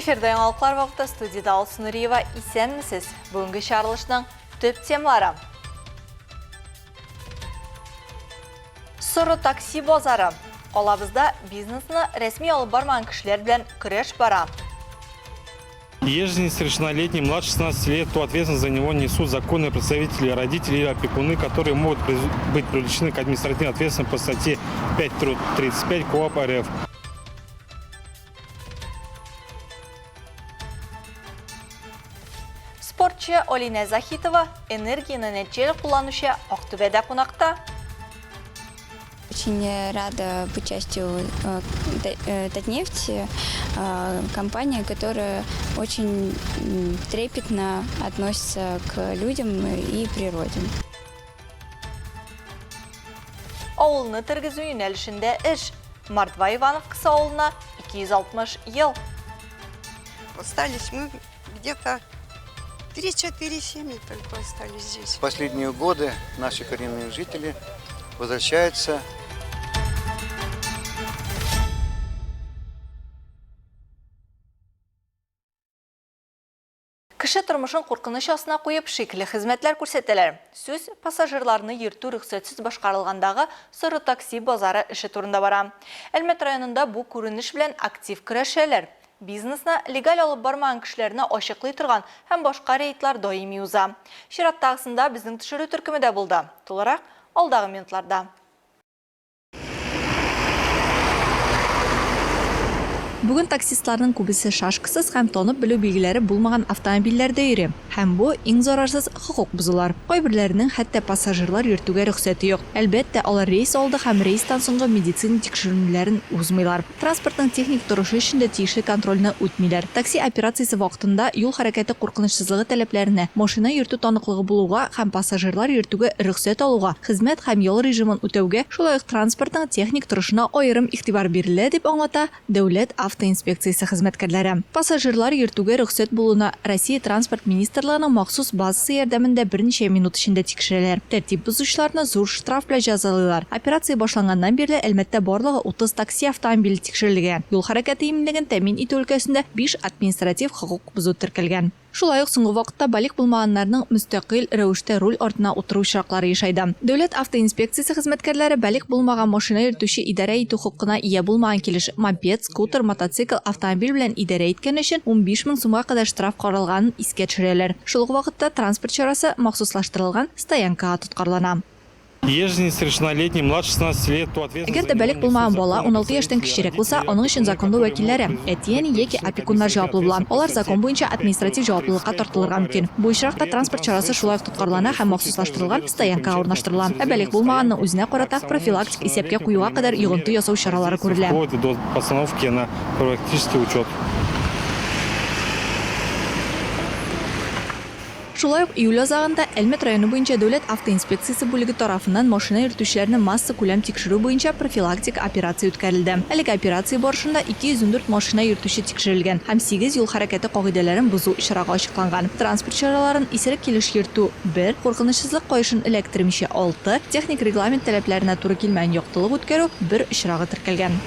Эфирда яңалыклар вакыты студиядә Алсу Нуриева. Исәнмесез. Бүгенге чыгарылышның төп темалары. Соры такси базары. Калабызда бизнесны рәсми алып бармаган кешеләр белән көрәш бара. Ежели несовершеннолетний младше 16 лет, то ответственность за него несут законные представители, родители или опекуны, которые могут быть привлечены к административной ответственности по статье 5.35 КоАП РФ. Спортчы Алинә Захитова энергияне нәтиҗәле кулланучы Актүбәдә кунакта. Очень рада быть частью Татнефти, компания, которая очень трепетно относится к людям и природе. Авылны тергезү юнәлешендә эш. Мордва Ивановкасы авылына 260 ел. Остались мы где-то 3-4 семьи только остались здесь. Последние годы наши коренные жители возвращаются. Кеше тормышын куркыныч астына куеп, шикле хезмәтләр күрсәтәләр. Сүз пассажирларны йөртү рөхсәтсез башкарылгандагы соры такси базары эше турында бара. Әлмәт районында бу күренеш белән актив көрәшәләр. Бизнесны легаль алып бармаган кешеләрне ачыклый торган һәм башка рейдлар даими уза. Чираттагысында безнең төшерү төркеме дә булды. Тулырак, алдагы минутларда. Бүген таксистларның күбесе шашкасыз һәм танып белү билгеләре булмаган автомобильләрдә йөри. Һәм бу, иң зарарсыз хокук бозулар. Кайберләренең хәтта пассажирлар йөртүгә рөхсәте юк. Әлбәттә, алар рейс алды һәм рейстан соңгы медицина тикшеренүләрен узмыйлар. Транспортның техник торышы өчен дә тиешле контрольне үтмиләр. Такси операциясе вакытында юл хәрәкәте куркынычсызлыгы таләпләренә, машина йөртү таныклыгы булуга һәм пассажирлар йөртүгә рөхсәт алуга, хезмәт һәм ял режимын үтәүгә, шулай ук транспортның техник торышына аерым игътибар бирелә, дип аңлата Дәүләт автоинспекциясе хезмәткәрләре. Пассажирлар йөртүгә рөхсәт булуны Россия Транспорт министрлыгының махсус базасы ярдәмендә берничә минут эчендә тикшерәләр. Тәртип бозучыларны зур штраф белән җәзалыйлар. Операция башланганнан бирле Әлмәттә барлыгы 30 такси автомобиле тикшерелгән. Юл хәрәкәте иминлеген тәэмин итү өлкәсендә биш административ хокук бозу теркәлгән. Шулай ук соңгы вакытта балигъ булмаганнарның мөстәкыйль рәвештә руль артына утыру очраклары ешайды. Дәүләт автоинспекциясе хезмәткәрләре балигъ булмаган машина йөртүче идарә итү хокукына ия булмаган килеш мопед, скутер, мотоцикл, автомобиль белән идарә иткән өчен 15 мең сумга кадәр штраф каралганын искә төшерәләр. Шул ук вакытта транспорт чарасы махсуслаштырылган стоянкага тоткарлана. Ежели несовершеннолетний младше 16 лет, то ответственность Әгәр дә балигъ булмаган бала 16 яшьтән кечерәк булса, аның өчен законлы вәкилләре, әти-әни яки опекуннар җаваплы була. Алар закон буенча административ җаваплылыкка тартылырга мөмкин. Бу очракта транспорт чарасы шулай ук тоткарлана һәм махсуслаштырылган стоянкага урнаштырыла. Ә балигъ булмаганның үзенә карата профилактик исәпкә куюга кадәр йогынты ясау чаралары күрелә. Вплоть до постановки на профилактический учет. Шулай ук июль азагында Әлмәт районы буенча Дәүләт автоинспекциясе бүлеге тарафыннан машина йөртүчеләрне массакүләм тикшерү буенча профилактик операция үткәрелде. Әлеге операция барышында 214 машина йөртүче тикшерелгән һәм сигез юл хәрәкәте кагыйдәләрен бозу очрагы ачыкланган. Транспорт чараларын исерек килеш йөртү, бер, куркынычсызлык каешын эләктермичә, алты, техник регламент таләпләренә туры килмәгән яктылык үткәрү, бер очрагы теркәлгән.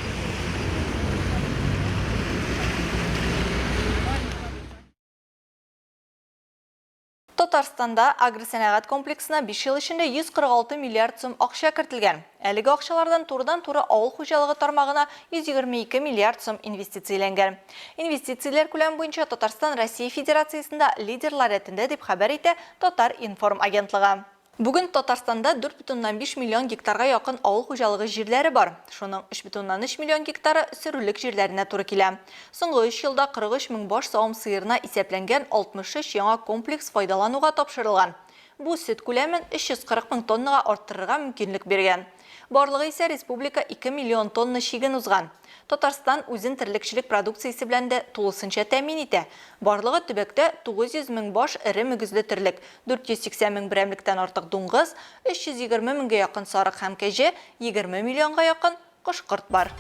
Татарстанда агросәнәгать комплексына биш ел эчендә 146 миллиард сум акча кертелгән. Әлеге акчалардан турыдан-туры авыл хуҗалыгы тармагына 122 миллиард сум инвестицияләнгән. Инвестицияләр күләме буенча Татарстан Россия Федерациясендә лидерлар рәтендә, дип хәбәр итә Татар-информ агентлыгы. Бүген Татарстанда 4,5 миллион гектарга якын авыл хуҗалыгы җирләре бар. Шуның 3,3 миллион гектары сөрүлек җирләренә туры килә. Соңгы өч елда 43 мең баш савым сыерына исәпләнгән 63 яңа комплекс файдалануга тапшырылган. Бу сөт күләмен 340 мең тоннага арттырырга мөмкинлек биргән. Барлыгы исә республика 2 миллион тонна чиген узган. Татарстан үзен терлекчелек продукциясе белән дә тулысынча тәэмин итә. Барлыгы төбәктә 900 мең баш эре мөгезле терлек, 480 мең берәмлектән артык дуңгыз, 320 меңгә якын сарык һәм кәҗә, 20 миллионга якын кош-корт бар.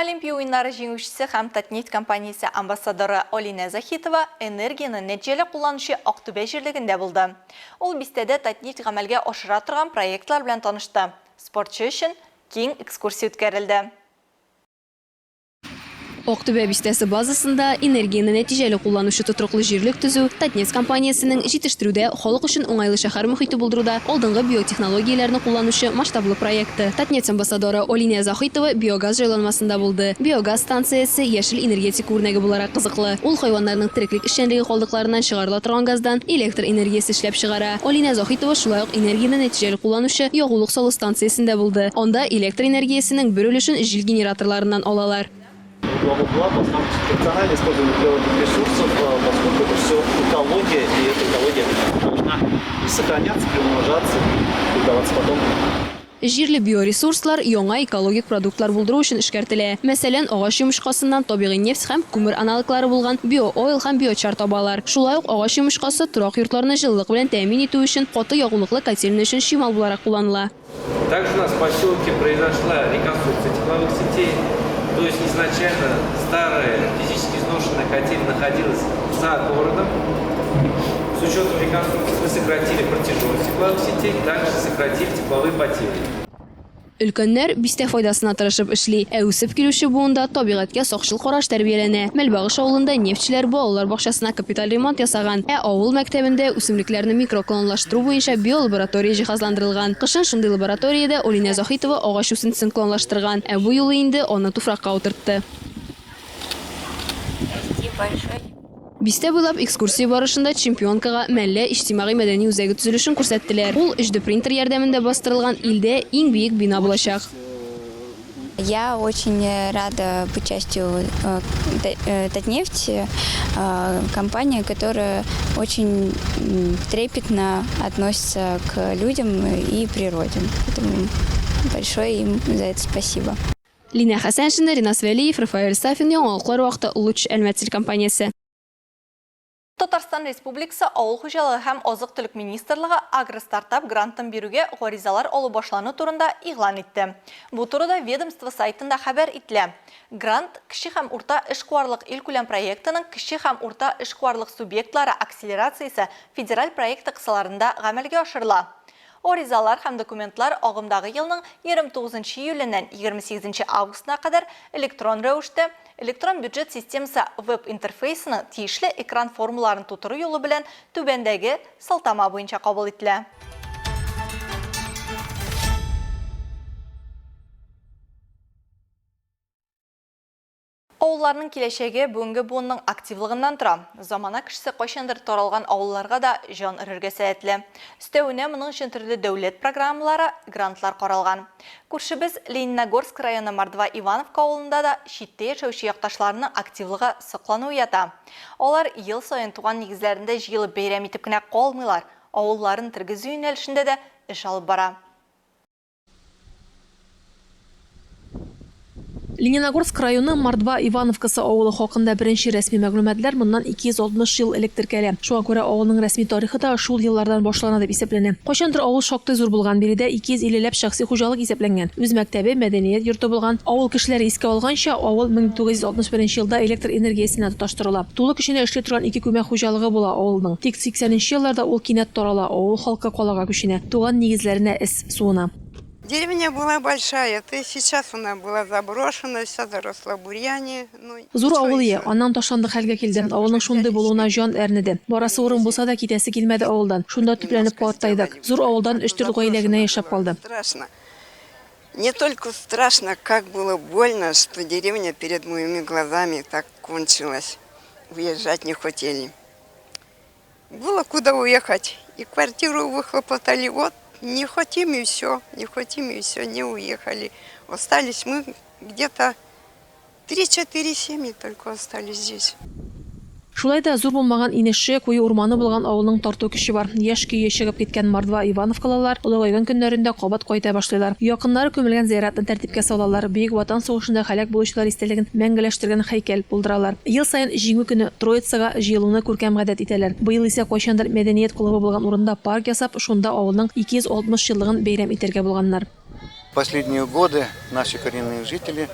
Олимпия уеннары җиңүчесе һәм Татнефть компаниясе амбассадоры Алинә Заһитова энергияне нәтиҗәле кулланучы Актүбә җирлегендә булды. Ул бистәдә Татнефть гамәлгә ашыра торган проектлар белән танышты. Спортчы өчен киң экскурсия үткәрелде. Актүбә бистәсе базасында энергияне нәтиҗәле кулланучы тотрыклы җирлек төзү Татнефть компаниясенең җитештерүдә халык өчен уңайлы шәһәр мохите булдыруда алдынгы биотехнологияләрне кулланучы масштаблы проекты. Татнефть амбассадоры Олинә Заһитова биогаз җайланмасында булды. Биогаз станциясе яшел энергетика үрнәге буларак кызыклы. Ул хайваннарның тереклек эшчәнлеге калдыкларыннан чыгарыла торган газдан электр энергиясе эшләп чыгара. Алинә Заһитова шулай ук энергияне нәтиҗәле кулланучы ягулык салу станциясендә булды. Анда электр энергиясенең бер өлешен җил генераторларыннан алалар. Во главу угла должна быть рациональное использование природных ресурсов, поскольку это все экология, и эта экология должна и сохраняться, приумножаться, передаваться потомкам. Җирле биоресурслар яңа экологик продуктлар булдыру өчен эшкәртелә. Мәсәлән, агач йомычкасыннан табигый нефть һәм күмер аналоглары булган био-ойл һәм биочар табалар. Шулай ук агач йомычкасы торак йортларны җылылык белән тәэмин итү өчен каты ягулыклы котельный өчен чимал буларак кулланыла. Также у нас в поселке произошла реконструкция тепловых сетей. То есть изначально старая физически изношенная котельная находилась за городом. С учетом реконструкции мы сократили протяженность тепловых сетей, также сократили тепловые потери. Өлкәннәр бистә файдасына тырышып эшли, ә үсеп килүче буында табигатькә сакчыл караш тәрбияләнә. Мәлбагыш авылында нефтьчеләр балалар бакчасына капиталь ремонт ясаган, ә авыл мәктәбендә үсемлекләрне микроклонлаштыру буенча биолаборатория җиһазландырылган. Кышын шундый лабораториядә Олинә Заһитова агач үсентесен клонлаштырган, ә бу юлы инде аны туфракка утыртты. Бистә буйлап экскурсия барышында чемпионкага Мәллә иҗтимагый-мәдәни үзәге төзелешен күрсәттеләр. Ул өч-Д принтер ярдәмендә бастырылган илдә иң биек бина булачак. Я очень рада быть частью Татнефти, компания, которая очень трепетно относится к людям и природе. Поэтому большое им за это спасибо. Линә Хәсәншина, Ринас Вәлиев, Рафаэль Сафин, Яңалыклар вакыты, Луч Әлмәт телекомпаниясе. Татарстан Республикасы Авыл хуҗалыгы һәм азык-төлек министрлыгы Агростартап грантын бирүгә гаризалар алу башлану турында игълан итте. Бу турыда ведомство сайтында хәбәр ителә. Грант Кече һәм урта эшкуарлык илкүләм проектының Кече һәм урта эшкуарлык субъектлары акселерациясе федераль проекты кысаларында гамәлгә ашырыла. Гаризалар һәм документлар агымдагы елның 29 нчы июленнән 28 нче августына кадәр электрон рәвештә Электрон бюджет системасы веб-интерфейсының тиешле экран формаларын тутыру юлы белән түбәндәге сылтама буенча кабул ителә. Авылларның киләчәге бүгенге буынның активлыгыннан тора. Замана кешесе кайчандыр таралган авылларга да җан өрергә сәләтле. Өстәвенә, моның өчен төрле дәүләт программалары, грантлар каралган. Күршебез Лениногорск районы Мордва-Ивановка авылында да читтә яшәүче якташларының активлыгы соклану уята. Алар ел саен туган нигезләрендә җыелып бәйрәм итеп кенә калмыйлар, авылларын тергезү юнәлешендә дә эш алып бара. Лениногорск районы Мордва Ивановкасы авылы хакында беренче рәсми мәгълүматлар моннан 260 ел элек теркәлә. Шуңа күрә авылның рәсми тарихы да шул еллардан башлана дип исәпләнә. Кайчандыр авыл шактый зур булган, биредә 250 ләп шәхси хуҗалык исәпләнгән. Үз мәктәбе, мәдәният йорты булган. Авыл кешеләре искә алганча, авыл 1961 нче елда электр энергиясенә тоташтырыла. Тулы көченә эшли торган ике күмәк хуҗалыгы була авылның. Тик 80 нче елларда ул кинәт тарала, авыл халкы калага күченә, туган нигезләренә эз суына. Деревня была большая, то есть сейчас она была заброшена, вся заросла бурьяне. Ну, Зур авыл ие, аннан ташландык хәлгә килде. Авылның шундый булуына җан әрнеде. Барасы урын булса да, китәсе килмәде авылдан. Шунда төпләнеп картайдык. Зур авылдан өч-дүрт гаилә генә яшәп калды. Страшно. Не только страшно, как было больно, что деревня перед моими глазами так кончилась. Уезжать не хотели. Было куда уехать. И квартиру выхлопотали. Вот, не хотим и все, не хотим и все, не уехали. Остались мы где-то 3-4 семьи только остались здесь. Шулай да зур булмаган инеше, куе урманы булган авылның тарту көче бар. Яшь көе чыгып киткән мордва ивановкалылар олыгайган көннәрендә кабат кайта башлыйлар. Якыннары күмелгән зыяратны тәртипкә салалар, Бөек Ватан сугышында һәлак булучылар истәлеген мәңгеләштергән һәйкәл булдыралар. Ел саен Җиңү көне Троицага җыелуны күркәм гадәт итәләр. Быел исә кайчандыр мәдәният клубы булган урында парк ясап, шунда авылның 260 еллыгын бәйрәм итәргә булганнар. Последние годы наши коренные жители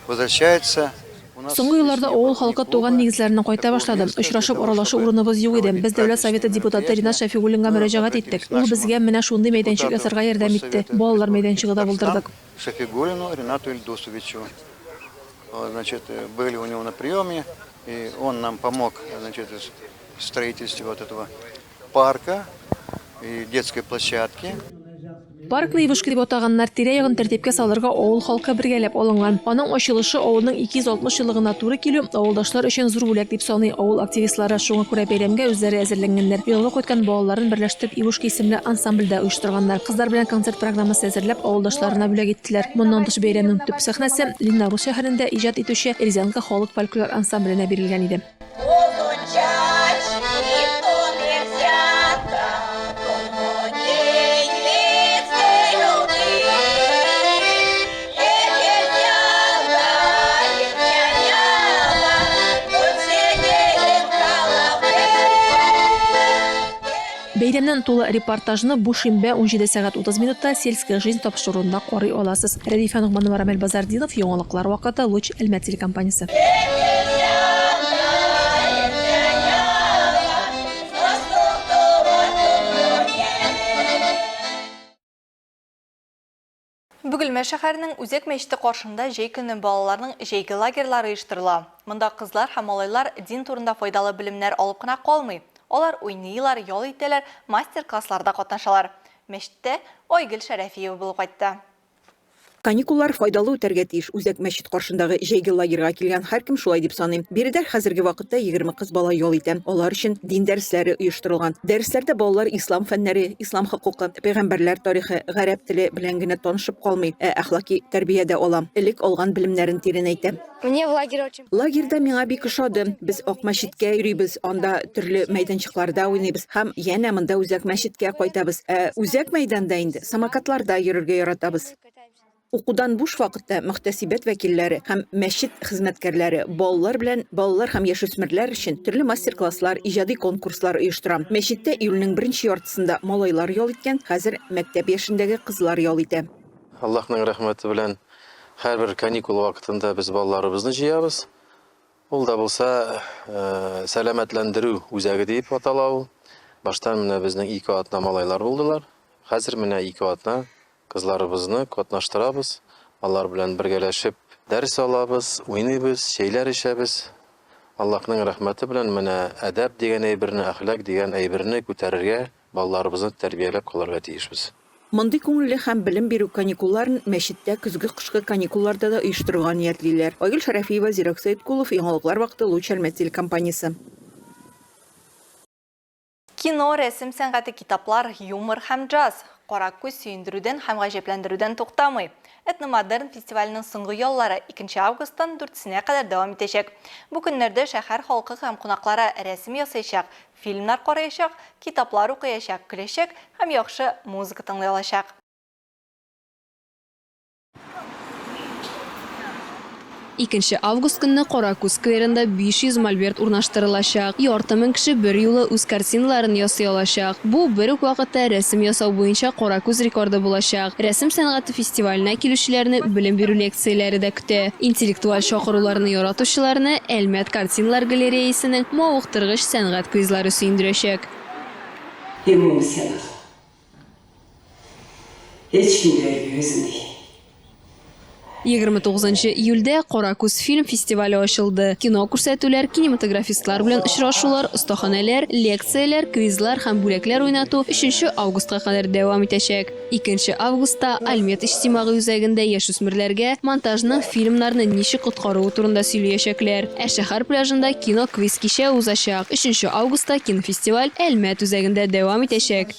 возвращается. У нас Соңгы елларда авыл халкы туган нигезләренә кайта башлады. Очрашып аралашу урыныбыз юк иде. Без Дәүләт Советы депутаты Ринат Шәфигуллинга мөрәҗәгать иттек. Ул безгә менә шундый мәйданчык ясарга ярдәм итте. Балалар мәйданчыгы да булдырдык. Шафигуллину Ринату Ильдусовичу. Значит, были у него на приеме, и он нам помог, значит, в строительстве вот этого парка и детской площадки. Паркны Ивушка дип атаганнар, тирә-ягын тәртипкә салырга авыл халкы бергәләп алынган. Аның ачылышы авылның 260 еллыгына туры килү, авылдашлар өчен зур бүләк дип саный авыл активистлары. Шуңа күрә бәйрәмгә үзләре әзерләнгәннәр. Ялга кайткан балаларын берләштереп Ивушка исемле ансамбль дә оештырганнар. Кызлар белән концерт программасы әзерләп, авылдашларына бүләк иттеләр. Моннан тыш бәйрәмнең төп сәхнәсе Лениногорск шәһәрендә иҗат итүче Резянка халык фольклор ансамбленә бирелгән иде. Бәйрәмнән тулы репортажны бу шимбә 17 сәгать 30 минутта Сельская жизнь тапшыруында карый аласыз. Рәдифә Ногманова, Рамил Базардинов, Яңалыклар вакыты, Луч, Әлмәт телекомпаниясе. Бөгелмә шәһәренең үзәк мәчете каршында җәй көне балаларның җәйге лагерьлары оештырыла. Монда кызлар һәм малайлар дин турында файдалы белемнәр алып кына калмый. Алар уйныйлар, ял итәләр, мастер-классларда катнашалар. Мәчеттә Айгөл Шәрәфиева булып кайтты. Каникуллар файдалы үтәргә тиеш. Үзәк мәчет каршындагы җәйге лагерьга килгән һәркем шулай дип саный. Биредә хәзерге вакытта 20 кыз бала ял итә. Алар өчен дин дәресләре оештырылган. Дәресләрдә балалар ислам фәннәре, ислам хокукы, пәйгамбәрләр тарихы, гарәп теле белән генә танышып калмый, ә әхлаки тәрбия дә ала. Элек алган белемнәрен тирәнәйтә. Мне в лагере очень. Лагерьда миңа бик ошады. Без Ак мәчеткә йөрибез, анда төрле мәйданчыкларда уйныйбыз һәм янә монда үзәк мәчеткә кайтабыз. Ә үзәк мәйданда инде самокатларда йөрергә яратабыз. Укудан буш вакытта мөхтәсибәт вәкилләре һәм мәчет хезмәткәрләре балалар белән балалар һәм яшүсмерләр өчен төрле мастер-класслар, иҗади конкурслар оештыра. Мәчеттә июльнең беренче яртысында малайлар ял иткән, хәзер мәктәп яшендәге кызлар ял итә. Аллаһның рәхмәте белән һәрбер каникул вакытында без балаларыбызны җыябыз. Ул да булса сәламәтләндерү үзәге диеп атала ул. Баштан менә безнең ике атна малайлар булдылар. Хәзер менә ике атна кызларыбызны катнаштырабыз. Алар белән бергәләшеп дәрес алабыз, уйныйбыз, чәйләр эчәбез. Аллаһның рәхмәте белән менә әдәп дигән әйберне, әхлак дигән әйберне күтәрергә, балаларыбызны тәрбияләп калырга тиешбез. Мондый күңелле һәм белем бирү каникулларын мәчеттә көзге-кышкы каникулларда да оештырырга ниятлиләр. Айгөл Шәрәфиева, Зирәк Сәеткулов, Яңалыклар вакыты, Луч Әлмәт телекомпаниясе. Кино, рәсем сәнгате, китаплар, юмор һәм джаз. Кара күз сөендерүдән һәм гаҗәпләндерүдән туктамый. Этномодерн фестиваленең соңгы яллары 2 августтан 4-сенә кадәр дәвам итәчәк. Бу көннәрдә шәһәр халкы һәм кунаклары рәсем ясаячак, фильмнар караячак, китаплар укыячак, көләчәк һәм яхшы музыка тыңлый алачак. Икенче август көнне Каракүз скверында 500 мольберт урнаштырылачак. Ярты мең кеше берьюлы үз картиналарын ясый алачак. Бу, бер үк вакытта рәсем ясау буенча Каракүз рекорды булачак. Рәсем сәнгате фестиваленә килүчеләрне белем бирү лекцияләре дә көтә. Интеллектуаль чакыруларны яратучыларны Әлмәт картиналар галереясенең мавыктыргыч сәнгать квизлары сөендерәчәк. Эмоцияләр. Һичкемгә йөзми. 29 нчы июльдә Каракүз фильм фестивале ачылды. Кино күрсәтүләр, кинематографистлар белән очрашулар, остаханәләр, лекцияләр, квизлар һәм бүләкләр уйнату өченче августка кадәр дәвам итәчәк. Икенче августта Альмет иҗтимагый үзәгендә яшүсмерләргә монтажның фильмнарны ничек коткаруы турында сөйлиячәкләр. Ә шәһәр пляжында кино-квиз-кичә узачак. Өченче августта кинофестиваль Әлмәт үзәгендә дәвам итәчәк.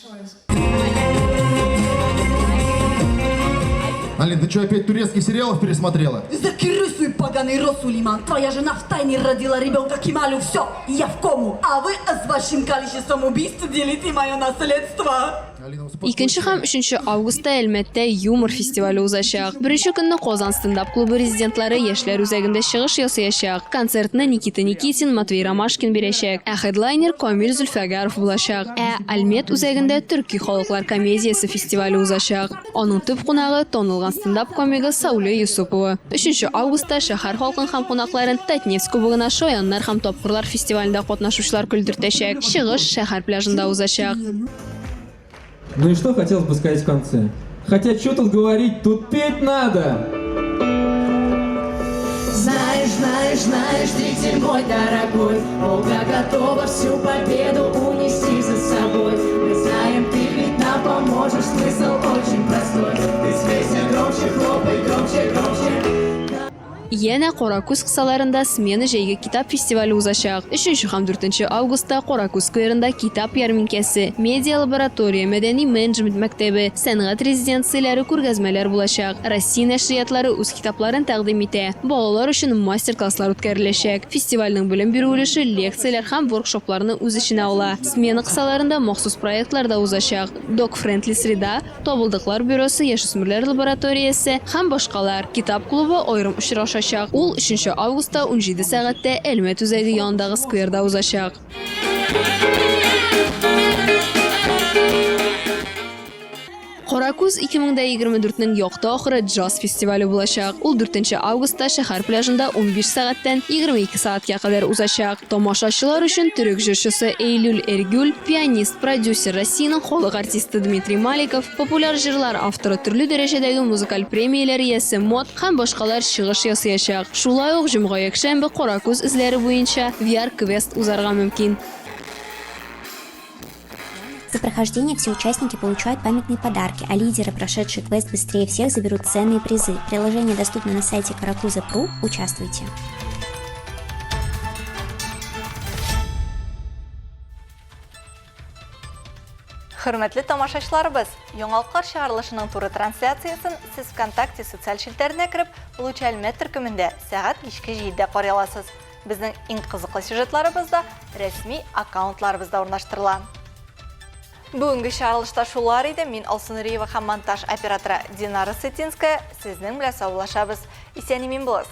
Алин, ты что, опять турецких сериалов пересмотрела? Закрой свой поганый рот, Сулейман. Твоя жена в тайне родила ребенка Кемалю. Все, я в кому. А вы с вашим количеством убийств делите мое наследство. Икенче һәм өченче августта Әлмәттә юмор фестивале узачак. Беренче көнне Казан стендап-клубы резидентлары Яшьләр үзәгендә чыгыш ясаячак. Концертны Никита Никитин, Матвей Ромашкин бирәчәк, ә хедлайнер Камил Зөлфәгаров булачак. Ә Альмет үзәгендә төрки халыклар комедиясе фестивале узачак. Аның төп кунагы, танылган стендап комигы Сауле Юсупова. Өченче августта шәһәр халкын һәм кунакларын Татнефть кубогына Шаяннар һәм тапкырлар фестивалендә катнашучылар көлдертәчәк. Чыгыш шәһәр пляжында узачак. Ну и что хотелось бы сказать в конце? Хотя что тут говорить, тут петь надо! Знаешь, знаешь, знаешь, зритель мой дорогой, Волга готова всю победу унести за собой. Мы знаем, ты ведь нам поможешь, смысл очень простой. Ты смейся громче, хлопай громче, громче. Янә Каракүз кысаларында Смена җәйге китап фестивале узачак. Өченче һәм дүртенче августта Каракүз скверында китап ярминкәсе, медиа-лаборатория, мәдәни менеджмент мәктәбе, сәнгать резиденцияләре, күргәзмәләр булачак. Россия нәшриятлары үз китапларын тәкъдим итә. Балалар өчен мастер-класслар үткәреләчәк. Фестивальнең белем бирү өлеше лекцияләр һәм воркшопларны үз эченә ала. Смена кысаларында махсус проектлар да узачак. Дог-френдли среда, Табылдыклар бюросы, яшүсмерләр лабораториясе һәм башкалар. Китап клубы аерым очрашачак. Ул өченче августта 17 сәгатьтә Әлмәт үзәге янындагы скверда узачак. Каракүз 2024 нең якты ахыры джаз фестивале булачак. Ул 4 августта шәһәр пляжында 15 сәгатьтән 22 сәгатькә кадәр узачак. Тамашачылар өчен төрек җырчысы Эйлюл Эргюл, пианист, продюсер, Россиянең халык артисты Дмитрий Маликов, популяр җырлар авторы, төрле дәрәҗәдәге музыкаль премияләр иясе Мот һәм башкалар чыгыш ясыячак. Шулай ук җомга-якшәмбе Каракүз эзләре буенча VR-квест узарга мөмкин. За прохождение все участники получают памятные подарки, а лидеры, прошедшие квест быстрее всех, заберут ценные призы. Приложение доступно на сайте Каракуза.ру. Участвуйте! Хөрмәтле тамашачыларыбыз, яңалыклар чыгарылышының туры трансляциясен сез ВКонтакте социаль челтәренә кереп, Луч Әлмәт төркемендә сәгать кичке 7-дә карый аласыз. Безнең иң кызыклы сюжетларыбыз да рәсми аккаунтларыбызда урнаштырыла. Бүгенге чыгарылышта шулар иде. Мин Алсу Нуриева һәм монтаж операторы Динара Сытинская сезнең белән саубуллашабыз. Исән-имин булыгыз!